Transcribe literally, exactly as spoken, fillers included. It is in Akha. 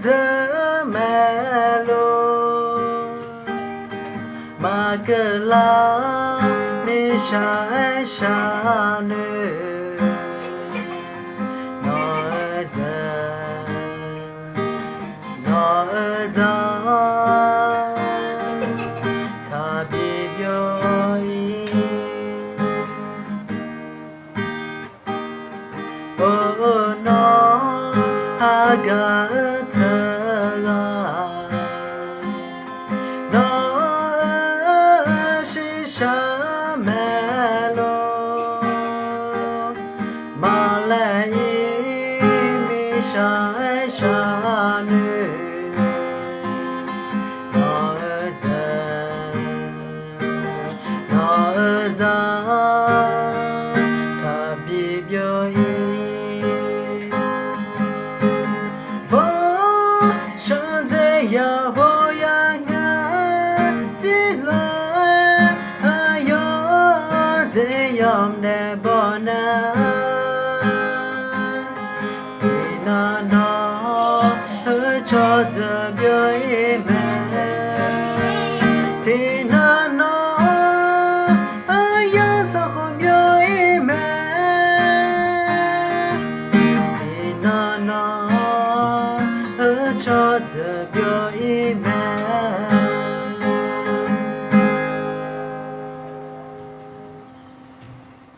dzeur mae lor. Maqkeuv lar mirshaq-aer shaqnoeq, nawq-eu dzaeq, nawq-eu zanr taqbi byov-ir. Or, nawr hagaq-eu teughaq, nawq-eu shiqshaq mae lor. Maqlaeq-ir mirshaq-aer shaqnoeq, nawq-eu dzaeq, nawq-eu zanr taqbi byov-ir. Bawr shanqdzae yaqhawq yar ngar jir lof-aer, aqyawf dzaeq yawq naeq baw nar, tiqnan nawq heu cawqdzeuq